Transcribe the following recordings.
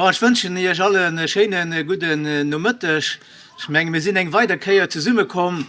Bon, ech wënschen Iech all e schéine gudden Nomëtteg. Ech menge mir sinn eng weider Kéier zesummekomm,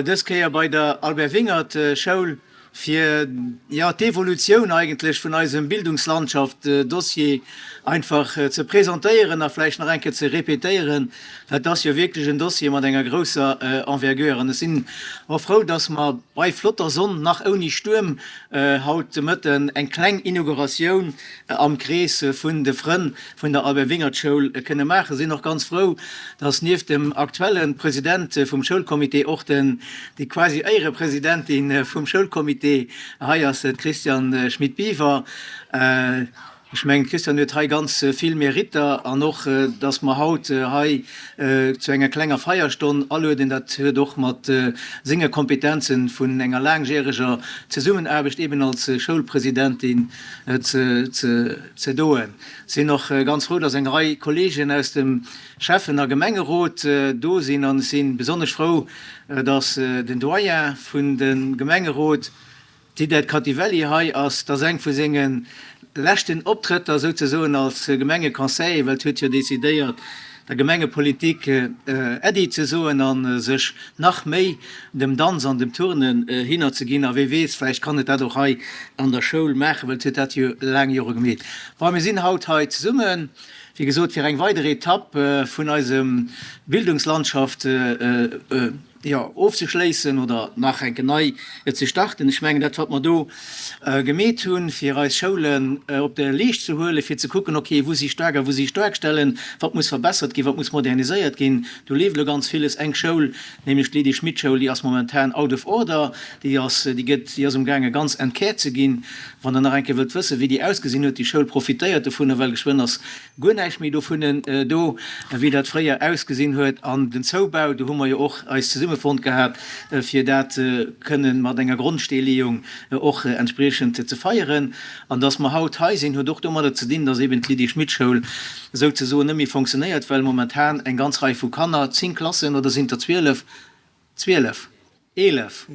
dës Kéier bei der Albert Wingert Schoul, fir jo d'Evolutioun eigentlech vun eisem Bildungslandschaft-Dossier einfach ze presentéieren a vläicht nach eng Kéier ze répétéieren, well et ass jo wierklech en Dossier mat enger grousser Envergure. An ech sinn och frou, dass mer bei flotter Sonn, nach ouni Stuerm, haut de Mëtten eng kleng Inauguratioun am Krees vun de Frënn vun der Albert Wingert Schoul kënne maachen. Sinn och ganz frou, dass nieft dem aktuelle President vum Schoulcomité och den, déi quasi Éierepresidentin vum Schoulcomité hei ass, d'Christiane Schmit-Biwer. Ech mengen, d'Christiane huet hei ganz vill Meritter an och, dass mer haut hei zu enger klenger Feierstonn alueden, dat huet och mat senge Kompetenzen vun enger laangjäreger Zesummenaarbecht eben als Schoulpresidentin ze doen. Sinn och ganz frou, dass eng Rei Kolleegen aus dem Schäffen a Gemengerot do sinn an ech si besonnesch frou, dass den Doyen vun dem Gemengerot, d'Didette Cattivelli, hei ass. Et ass eng vu senge leschten Optrëtter souzesoen als Gemengeconseiller, well huet jo decidéiert, der Gemengepolitik Äddi ze soen a sech nach méi dem Danz an dem Turnen hinnerzeginn. A wee weess, vläicht kann et dat och hei an der Schoul maachen, well et huet dat jo laang Jore gemeet. Bon, mir sinn haut hei zesummen, wéi gesot, fir eng weider Etapp vun eisem Bildungslandschaft, jo, ofzeschléissen oder nach enke nei ze starten. Ech mengen, dat, wat mer do gemeet hunn, fir eis Schoulen op de Leescht ze huelen, fir ze kucken, okay, wou si staark a wou si staark Stellen, wat muss verbessert ginn, wat muss moderniséiert ginn, do leeft elo ganz villes. Eng Schoul, nämlech d'Lydie Schmit Schoul, déi ass momentan out of order, déi ass, déi gëtt, déi ass umgaange ganz entkäert ze ginn. Wann Der nach eng Kéier wëllt wëssen, wéi déi ausgesinn huet, déi Schoul, profitéiert dovunner, well geschwënn ass Guer näischt méi dovunnen do, wéi dat fréier ausgesinn huet. An den Zoubau, do hu mer jo och eis zesummefonnt gehat, fir dat kënnen mat enger Grondsteeleeung och entspriechend ze feieren. An dass mer haut hei sinn, huet och domadder ze dinn, dass eben d'Lydie Schmit Schoul souzesoen net méi fonctionnéiert, well momentan eng ganz Rei vu Kanner, 10 Klassen oder sinn et der 12? 12? 11?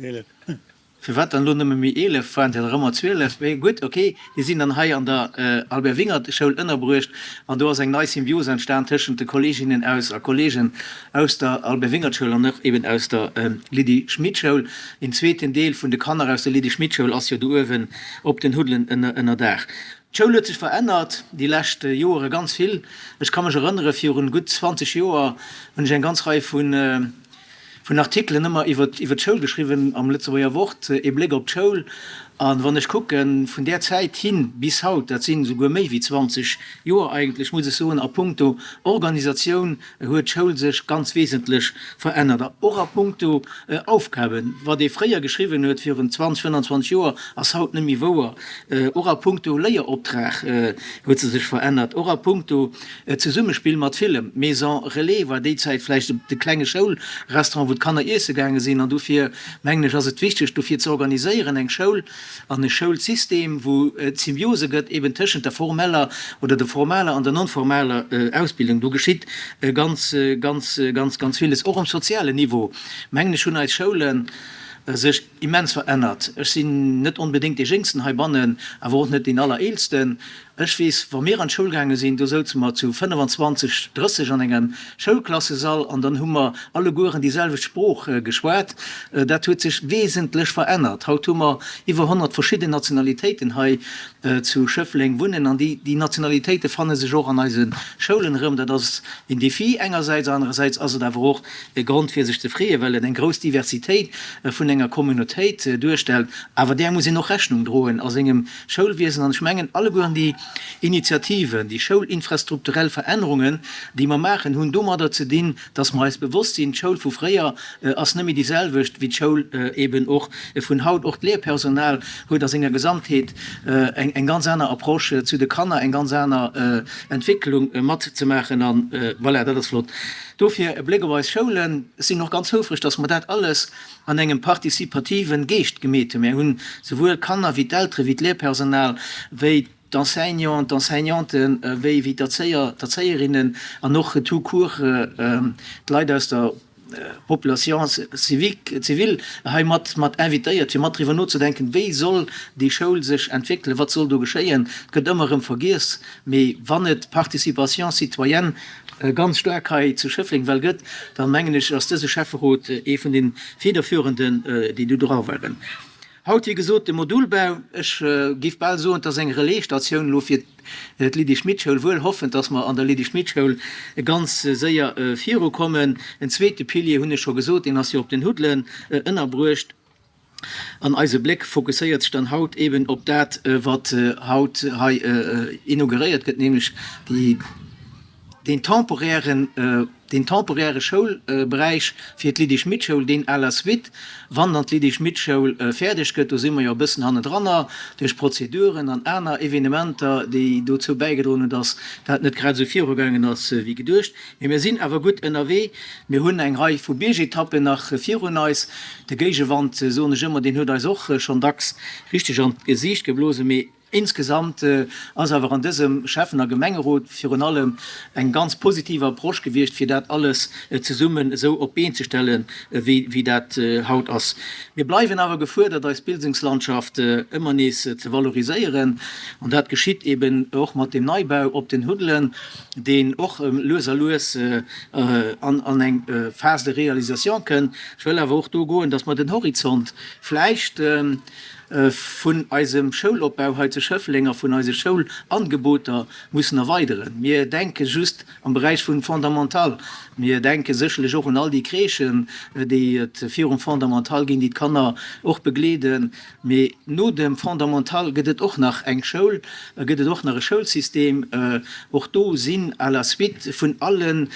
Firwat dann elo nëmme méi 11? Waren et der ëmmer 12? Mee gutt, ok, déi sinn dann hei an der Albert Wingert Schoul ënnerbruecht an do ass eng nei Symbiose entstan tëschent de Kolleeginnen aus a Kolleegen aus der Albert Wingert Schoul an och eben aus der Lydie Schmit Schoul. Een zweeten Deel vun de Kanner aus der Lydie Schmit Schoul ass jo do uewen op den Huddelen ënnerdaach. D'Schoul huet sech verännert déi lescht Joere ganz vill. Ech ka mech erënnere virun gutt 20 Joer hunn ech eng ganz Rei vun Vun Artikelen ëmmer iwwer iwwer d'Schoul geschriwwen am Lëtzebuerger Wort, ee Bléck op d'Schoul. A wann ech kucken, vun där Zäit hin bis haut, dat sinn esouguer méi wéi 20 Joer eigentlech, muss ech soen, a puncto Organisatioun huet d'Schoul sech ganz wesentlech verännert. A och a puncto Aufgaben. Wat ee fréier geschriwwen huet virun 20, 25 Joer, ass haut net méi wouer. Och a puncto Léieroptrag huet se sech verännert. Och a puncto Zesummespill mat villem. Maison Relais war déi Zäit vläicht de klenge Schoulrestaurant, wou d'Kanner iesse gaange sinn. An dofir, mengen ech, ass et wichteg, dofir ze organiséieren, eng Schoul an e Schoulsystem, wou et Symbiose gëtt eben tëschent der formeller oder der formaler an der non-formaler Ausbildung. Do geschitt ganz, ganz, ganz, ganz villes. Och um sozialen Niveau, mengen ech, hunn eis Schoule sech immens verännert. Ech sinn net onbedéngt dee Jéngsten heibannen, awer och net deen Allereelsten. Ech weess, wa mir an d'Schoul gaange sinn, do souze mer zu 25, 30 an engem Schoulklassesall an dann hu mer allegueren déi selwecht Sprooch geschwat. Dat huet sech wesentlech verännert. Haut hu mer iwwer 100 verschidden Nationalitéiten hei zu Schëffleng wunnen an déi Nationalitéite fanne sech och an eise Schoulen erëm. Dat ass een Défi engersäits, anerersäits ass et awer och e Grond fir sech ze freeën, well et eng grouss Diversitéit vun enger Communautéit duerstellt. Awer där muss een och Rechnung droen a sengem Schoulwiesen, an ech mengen, allegueren déi Initiativen, déi schoulinfrastrukturell Verännerungen, déi mer maachen, hunn domadder ze dinn, dass mer eis bewosst sinn, d'Schoul vu fréier ass net méi déi selwecht wéi d'Schoul eben och vun haut. Och d'Lehrpersonal huet a senger Gesamtheet eng ganz aner Approche zu de Kanner, eng ganz aner Entwécklung matzemaachen. A voilà, dat ass flott. Dofir e Bléck op eis Schoulen. Ech sinn och ganz houfreg, dass mer dat alles an engem participativen Geescht gemeet hunn. Mär hunn souwuel d'Kanner wéi d'Eltere wéi d'Lehrpersonal wéi d'Enseignants, d'Enseignanten wéi wéi d'Erzéier, d'Erzéierinnen an och tout court d'Leit aus der. Population civique, civile hei mat mat invitéiert, fir mat driwwer nozedenken, wéi soll déi Schoul sech entwéckelen, wat soll do geschéien. Et gëtt ëmmer erëm vergiess, mee wann et Participation citoyenne ganz staark hei zu Schëffleng well gëtt, dann mengen ech, ass dëse Schäfferot ee vun de federführenden, déi do dra waren. Haut, wéi gesot, de Modulbau. Ech géif bal soen, et ass eng Relais-Statioun elo fir d'Lydie Schmit Schoul, wuel hoffend, dass mer an der Lydie Schmit Schoul ganz séier virukommen. En zweete Pilier hunn ech scho gesot, deen ass jo op den Huddelen ënnerbruecht. An eise Bléck fokusséiert sech dann haut eben op dat, wat haut hei inauguréiert gëtt, nämlech déi, deen temporären, deen temporäre Schoulberäich fir d'Lydie Schmit Schoul, deen à la suite, wann dann d'Lydie Schmit Schoul fäerdeg gëtt, do si mer jo e bëssen hannendranner duerch Prozeduren an aner Evenementer, déi dozou bäigedroen hunn, dass dat net grad esou virugaangen ass wéi geduecht. Mee mir sinn awer gutt ënnerwee. Mir hunn eng Rei vu Biergetappen nach virun eis. De Géigewand, soen ech ëmmer, deen huet eis och schonn dacks richteg an d'Gesiicht geblosen, mee Insgesamt ass awer an dësem Schäffen a Gemengerot virun allem eng ganz positiv Approche gewiescht, fir dat alles zesummen esou op d'Been ze stellen, wéi dat haut ass. Mir bleiwen awer gefuerdert, eis Bildungslandschaft ëmmer nees ze valoriséieren. An dat geschitt eben och mat dem Neibau op den Huddelen, deen och lues a lues an eng Phase de réalisation kënn. Ech wëll awer och do goen, dass mer den Horizont vläicht, vun eisem Schoulopbau hei zu Schëffleng a vun eise Schoulangeboter mussen erweideren. Mir denke just am Beräich vum Fondamental. Mir denke sécherlech och un all déi Crèchen, déi et virum Fondamental ginn, déi d'Kanner och begleeden. Mee no dem Fondamental gëtt et och nach eng Schoul, gëtt et och nach e Schoulsystem. Och do sinn à la suite vun allen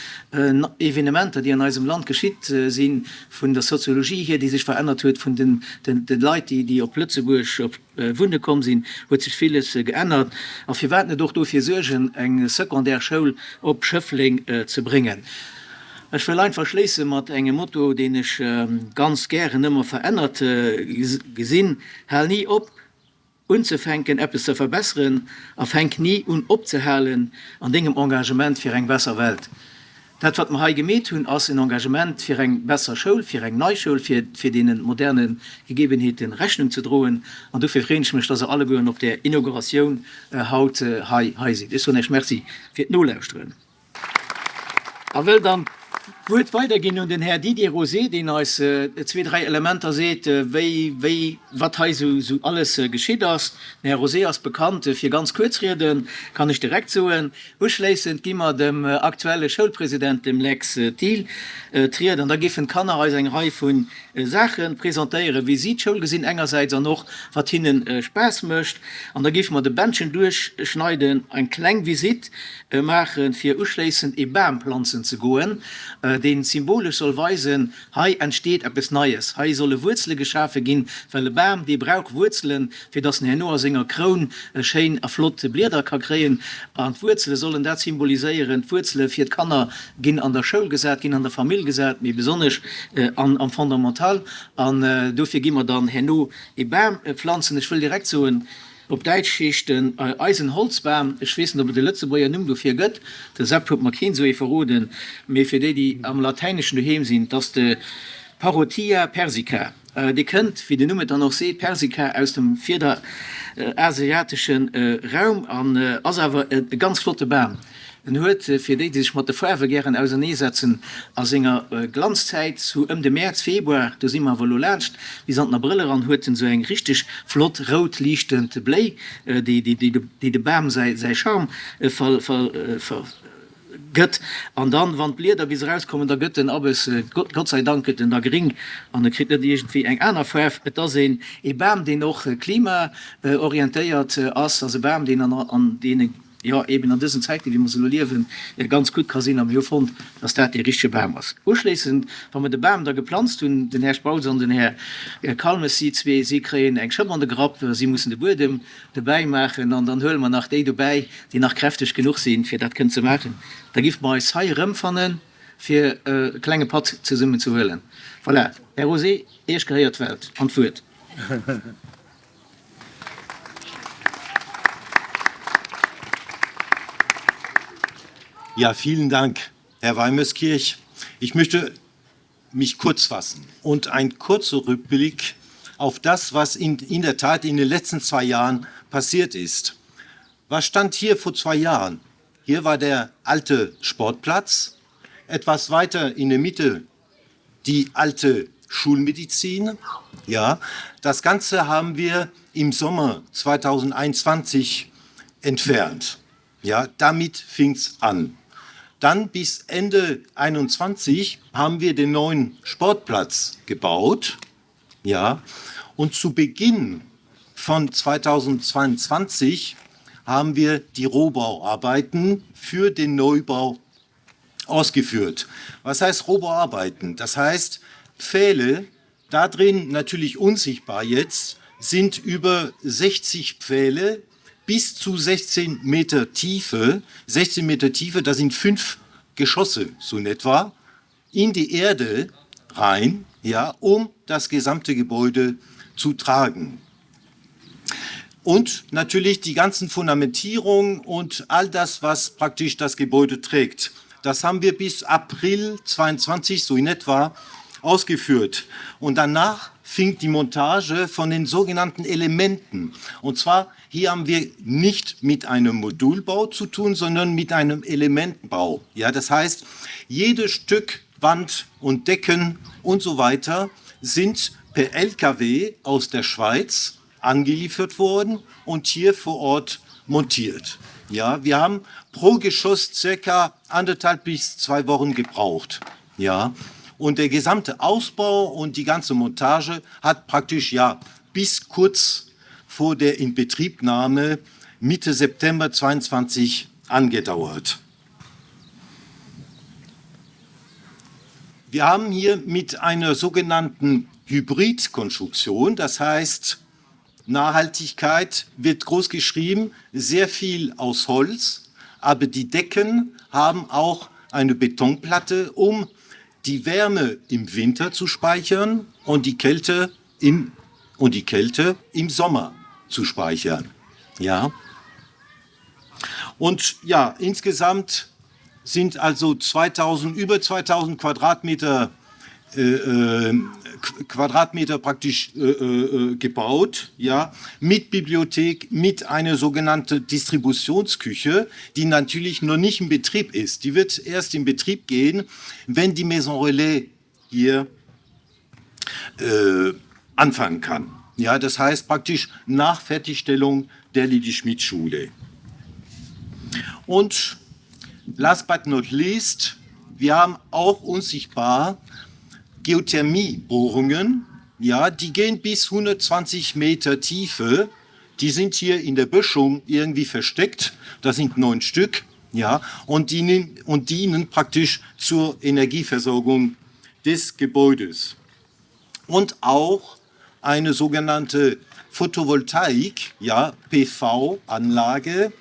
Evenementer, déi an eisem Land geschitt sinn, vun der Soziologie hier, déi sech verännert huet, vun de Leit, déi op Lëtzebuerg op wunne komm sinn, huet sech villes geännert. A firwat net och dofir suergen, eng Secondaire Schoul op Schëffleng ze bréngen? Ech wëll einfach schléisse mat engem Motto, deen ech ganz gären ëmmer verännert gesinn, Hal ni op, Unzefänken eppes ze verbesseren a fänk ni un opzehalen an dengem Engagement fir eng besser Welt. Dat wat mer hei gemeet hunn ass en Engagement fir eng besser Schoul, fir eng nei Schoul, fir fir deene moderne Gegebenheete Rechnung ze droen. An dofir freeën ech mech, dass Der allegueren op där Inauguratioun haut hei hei sidd. Ech soen Iech Merci fir d'Nolauschteren. A wëll dann d'Wuert weiderginn un den Här Didier Rosé, deen eis zwee, dräi Elementer seet, wéi, wéi, wat hei esou alles geschitt ass. Den Här Rosé ass bekannt fir ganz kuerz Rieden, kann ech direkt soen. Uschléissend gi mer dem aktuelle Schoulpresident, dem Lex Thiel, d'Ried an da géifen d'Kanner eis eng Rei vu Saache presentéieren, wéi si d'Schoul gesinn engersäits an och wat hinne Spaass mécht. An da géife mer de Bändchen duerchschneiden, eng kleng Visitt maachen, fir uschléissend ee Bam planzen ze goen, dee symbolesch soll weisen, hei entsteet eppes Neies, hei solle Wuerzele geschafe ginn, well e Bam, dee brauch Wuerzelen, fir dass en herno a senger Kroun schéin a flott Blieder ka kréien. An d'Wuerzele sollen dat symboliséieren, d'Wuerzele fir d'Kanner ginn an der Schoul gesat, ginn an der Famill gesat, mee besonnesch am Fondamental. An dofir gi mer dann herno ee Bam planzen. Ech wëll direkt soen, Op Däitsch heescht en Eisenholzbam. Ech weess net, ob et e Lëtzebuerger Numm dofir gëtt. De Sepp huet mer keen esou ee verroden. Mee fir déi, déi am Latäineschen doheem sinn, 't ass de Parrotia persica. Dee kënnt, wéi den Numm et dann och seet, persica, aus dem virderasiatesche Raum an ass awer e ganz flotte Bam. En huet, fir déi, déi sech mat de Faarwe gären auserneesetzen, a senger Glanzzäit, sou ëm de Mäerz, Februar, do si mer awer elo laanscht, bis an den Abrëll eran, huet en sou eng richteg flott rout liichtend Bléi, déi déi de Bam säi Charme gëtt. An dann, wann d'Blieder bis erauskommen, da gëtt en abes, Gott sei Dank gëtt en da gring an e kritt net iergendwéi eng aner Faarf. Et ass een ee Bam, deen och klimaorientéiert ass, ass e Bam, deen an deene jo eben an dësen Zäiten, wéi mer se elo liewen, ganz gutt ka sinn. A mir hu fonnt, dass dat dee richtege Bam ass. Uschléissend, wa mer de Bam da geplanzt hunn, den Här Spautz an den Här Calmes, si zwee, si kréien eng Schëpp an de Grapp, si mussen de Buedem dobäi maachen an dann huele mer nach déi dobäi, déi nach kräfteg genuch sinn, fir dat kënnen ze maachen. Da géife mer eis hei erëmfannen, fir e klenge Patt zesummen ze huelen. Voilà, Här Rosé, Iech gehéiert d'Welt an d'Wuert. Ja, vielen Dank, Herr Weimerskirch. Ich möchte. mich kurz fassen und ein kurzer Rückblick auf das, was in, in der Tat in den letzten zwei Jahren passiert ist. Was stand hier vor zwei Jahren? Hier war der alte Sportplatz, etwas weiter in der Mitte die alte Schulmedizin. Ja, das Ganze haben wir im Sommer 2021 entfernt. Ja, damit fing es an. Dann bis Ende 21 haben wir den neuen Sportplatz gebaut. Ja, und zu Beginn von 2022 haben wir die Rohbauarbeiten für den Neubau ausgeführt. Was heißt Rohbauarbeiten? Das heißt, Pfähle, da drin natürlich unsichtbar jetzt, sind über 60 Pfähle bis zu 16 Meter Tiefe. 16 Meter Tiefe, das sind fünf Geschosse so in etwa, in die Erde rein, ja, um das gesamte Gebäude zu tragen. Und natürlich die ganzen Fundamentierungen und all das, was praktisch das Gebäude trägt. Das haben wir bis April 22 so in etwa ausgeführt. Und danach fing die Montage von den sogenannten Elementen. Und zwar hier haben wir nicht mit einem Modulbau zu tun, sondern mit einem Elementenbau. Ja, das heißt, jedes Stück Wand und Decken und so weiter sind per LKW aus der Schweiz angeliefert worden und hier vor Ort montiert. Ja, wir haben pro Geschoss circa anderthalb bis zwei Wochen gebraucht. Ja, und der gesamte Ausbau und die ganze Montage hat praktisch ja bis kurz vor der Inbetriebnahme Mitte September 22 angedauert. Wir haben hier mit einer sogenannten Hybridkonstruktion, das heißt Nachhaltigkeit wird groß geschrieben, sehr viel aus Holz, aber die Decken haben auch eine Betonplatte, um die Wärme im Winter zu speichern und die Kälte im, und die Kälte im Sommer zu speichern. Ja. Und ja, insgesamt sind also 2000, über 2000 Quadratmeter, äh, äh, Quadratmeter praktisch äh, äh, gebaut, ja, mit Bibliothek, mit einer sogenannten Distributionsküche, die natürlich noch nicht in Betrieb ist. Die wird erst in Betrieb gehen, wenn die Maison Relais hier äh, anfangen kann. Ja, das heißt praktisch nach Fertigstellung der Lidi Schmidt Schule. Und last but not least, wir haben auch unsichtbar Geothermiebohrungen, ja, die gehen bis 120 Meter Tiefe. Die sind hier in der Böschung irgendwie versteckt. Das sind neun Stück, ja, und dienen, und dienen praktisch zur Energieversorgung des Gebäudes. Und auch eine sogenannte Photovoltaik, ja, PV-Anlage,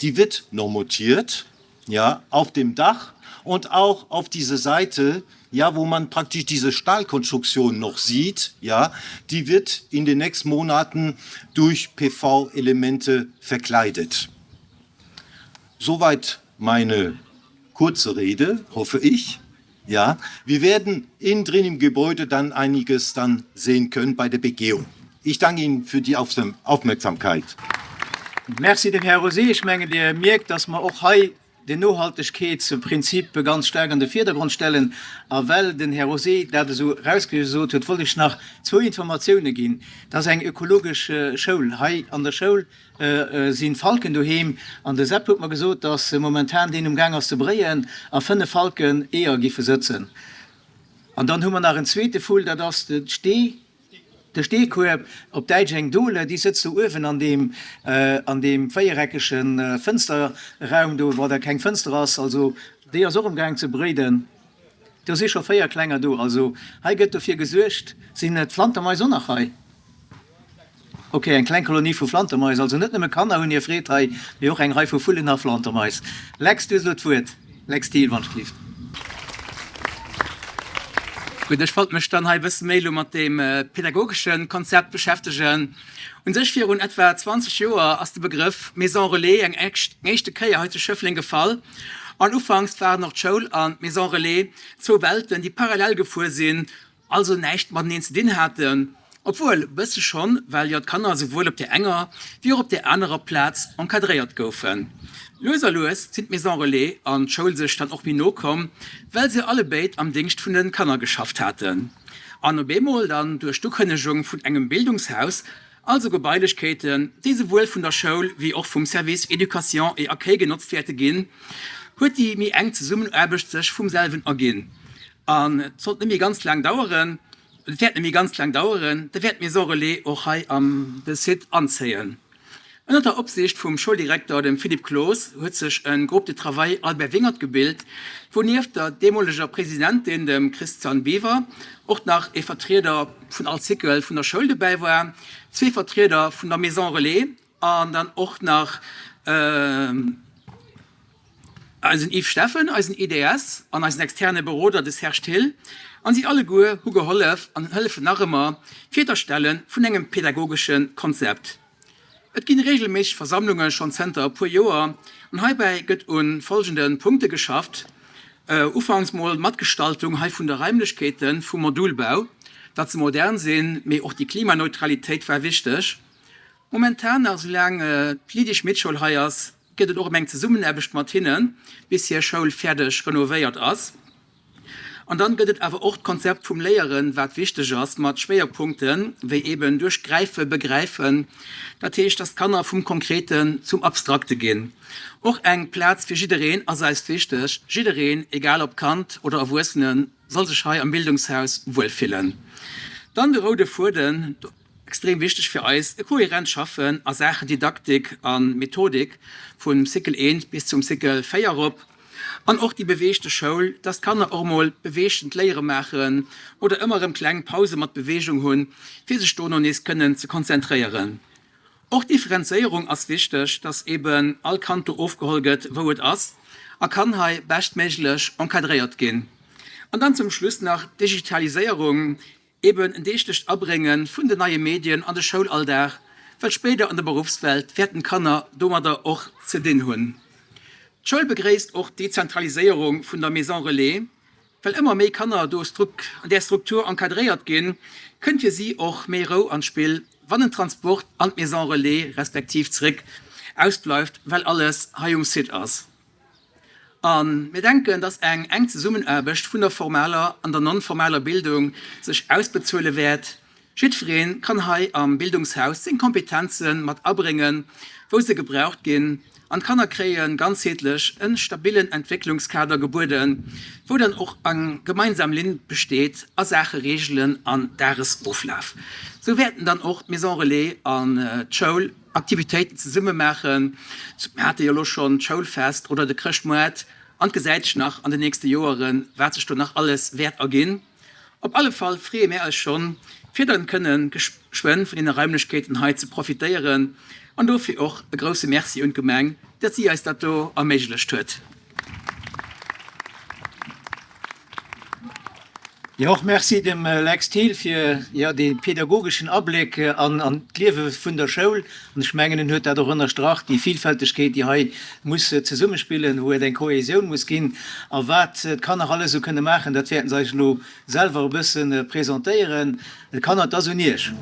die wird noch montiert, ja, auf dem Dach und auch auf diese Seite, ja, wo man praktisch diese Stahlkonstruktion noch sieht, ja, die wird in den nächsten Monaten durch PV-Elemente verkleidet. Soweit meine kurze Rede, hoffe ich. Ja, wir werden innen drin im Gebäude dann einiges dann sehen können bei der Begehung. Ich danke Ihnen für die Aufmerksamkeit. Merci dem Här Rosé. Ech mengen, Dir mierkt, dass mer och hei den Nohaltegkeetsprinzip ganz staark an de Virdergrond stellen. A well den Här Rosé dat esou erausgesot huet, wollt ech nach zwou Informatioune ginn. Dat ass eng ökologesch Schoul. Hei an der Schoul si Falken doheem. An de Sepp huet mer gesot, dass momentan deen um Gaang ass ze bréien a 5 Falken Eeër giffe sëtzen. An dann hu mer nach en zweete Vull, dat ass de Stee. De Steekueb, op Däitsch eng Dole, déi sëtzt do uewen an deem, an deem véiereckege Fënsterraum do, wou da keng Fënster ass. Also déi ass och amgaang ze bréiden. Do si scho 4 Klenger do. Also hei gëtt dofir gesuergt. Sinn d'Flantermais och nach hei? Ok, eng kleng Kolonie vu Flantermais. Also net nëmme Kanner hunn hir Freed hei, mee och eng Rei vu Vullen a Flantermais. Lex, du hues elo d'Wuert. Lex Thiel, wann ech gelift. Gutt, ech wollt mech dann hei e bësse méi elo mat deem pädagogesche Konzept beschäftegen. U sech virun etwa 20 Joer ass de Begrëff Maison Relais eng éischte Kéier hei zu Schëffleng gefall. An ufanks waren och d'Schoul an d'Maison Relais zwou Welten, déi parallel gefuer sinn, also näischt mateneen ze dinn haten. Obwuel, e bësse schonn, well jo d'Kanner souwuel op där enger wéi och op där anerer Plaz encadréiert goufen. Lues a lues sinn d'Maison Relais an d'Schoul sech dann och méi no komm, well se allebéid am Dingscht vun de Kanner geschafft haten. An op eemol dann duerch d'Ukënnegung vun engem Bildungshaus, also Gebailechkeeten, déi souwuel vun der Schoul wéi och vum Service Éducation et Accueil genotzt wäerte ginn, huet déi méi enk Zesummenaarbecht sech vum selwen erginn. An et sollt net méi ganz laang daueren, Et wäert net méi ganz laang daueren, da wäert d'Maison Relais och hei am de Site anzéien. Ënner der Opsiicht vum Schouldirekter, dem Philippe Cloos, huet sech e Groupe de travail Albert Wingert gebilt, wou nieft der deemoleger Presidentin, dem Christiane Biwer, och nach ee Vertrieder vun all Cycle vun der Schoul dobäi war, zwee Vertrieder vun der Maison Relais an dann och nach eisen Yves Steffen, eisen IDS an eisen externe Beroder, de Serge Thill. An si alleguer hu gehollef an hëllefen nach ëmmer fir d'Erstelle vun engem pedagogesche Konzept. Et ginn regelméisseg Versammlunge schonn zënter e puer Joer an heibäi gëtt u folgende Punkte geschafft, Ufanks mol d'Matgestaltung hei vun de Raimlechkeete vum Modulbau, datt se modern sinn, mee och déi Klimaneutralitéit war wichteg. Momentan nach, soulaang d'Lydie Schmit-Schoul hei ass, gëtt et och ëm eng Zesummenaarbecht mat hinnen, bis hir Schoul fäerdeg renovéiert ass. An dann gëtt et awer och d'Konzept vum Léieren, wat wichteg ass, mat Schwéierpunkte wéi eben duerch Gräife begräifen, dat heescht, dass d'Kanner vum Konkreten zum Abstrakte ginn. Och eng Plaz fir jiddereen ass eis wichteg, jiddereen, egal ob Kand oder Erwuessenen, soll sech hei am Bildungshaus wuelfillen. Dann de roude Fueden. Extrem wichteg fir eis, e kohärent Schaffen a Saachen Didaktik a Methodik vum Cycle I bis zum Cycle 4 erop an och déi beweegte Schoul, dass d'Kanner och emol beweegtent Léiere maachen oder ëmmer erëm kleng Pause mat Beweegung hunn, fir sech dono nees kënnen ze konzentréieren. Och d'Differenzéierung ass wichteg, dass eben all Kand do ofgeholl gëtt, wou et ass a kann hei beschtméiglech encadréiert ginn. An dann zum Schluss nach d'Digitaliséierung, Eben en deeglecht Abrénge vun den neie Medien an de Schoulalldag, well spéider an der Beruffswelt wäerten d'Kanner domadder och ze dinn hunn. D'Schoul begréisst och d'Dezentraliséierung vun der Maison Relais, well ëmmer méi Kanner do an där Struktur encadréiert ginn, kënnt fir si och méi Rou an d'Spill, wann en Transport an d'Maison Relais respektiv zréck ausbleift, well alles hei um Site ass. A mir denken, dass eng enk Zesummenaarbecht vun der formaler an der non-formaler Bildung sech ausbezuele wäert. Jiddweree kann hei am Bildungshaus seng Kompetenze mat abréngen, wou se gebraucht ginn, an d'Kanner kréie ganzheetlech e stabillen Entwécklungskader gebueden, wou dann och eng gemeinsam Linn besteet a Saache Reegelen an Dagesoflaf. Sou wäerten dann och d'Maison Relais an d'Schoul Aktivitéiten zesumme maachen. Mir hate jo elo schonn d'Schoulfest oder de Chrëschtmoart an et gesäit sech nach an den nächste Joeren, wat sech do nach alles wäert erginn. Op alle Fall freeë mir eis schonn, fir dann kënne geschwënn vun deene Raimlechkeeten hei ze profitéieren an dofir och e grousse Merci un d'Gemeng, dat si eis dat do erméiglecht huet. Jo, och Merci dem Lex Thiel fir, jo, dee pädagogeschen Abléck an an d'Liewe vun der Schoul. An ech mengen, en huet dat och ënnerstrach, déi Vielfältegkeet, déi hei muss zesummespillen, wou et eng Kohäsioun muss ginn. A wat d'Kanner alles esou kënne maachen, dat wäerten se eis elo selwer e bësse presentéieren. Kanner, et ass un iech.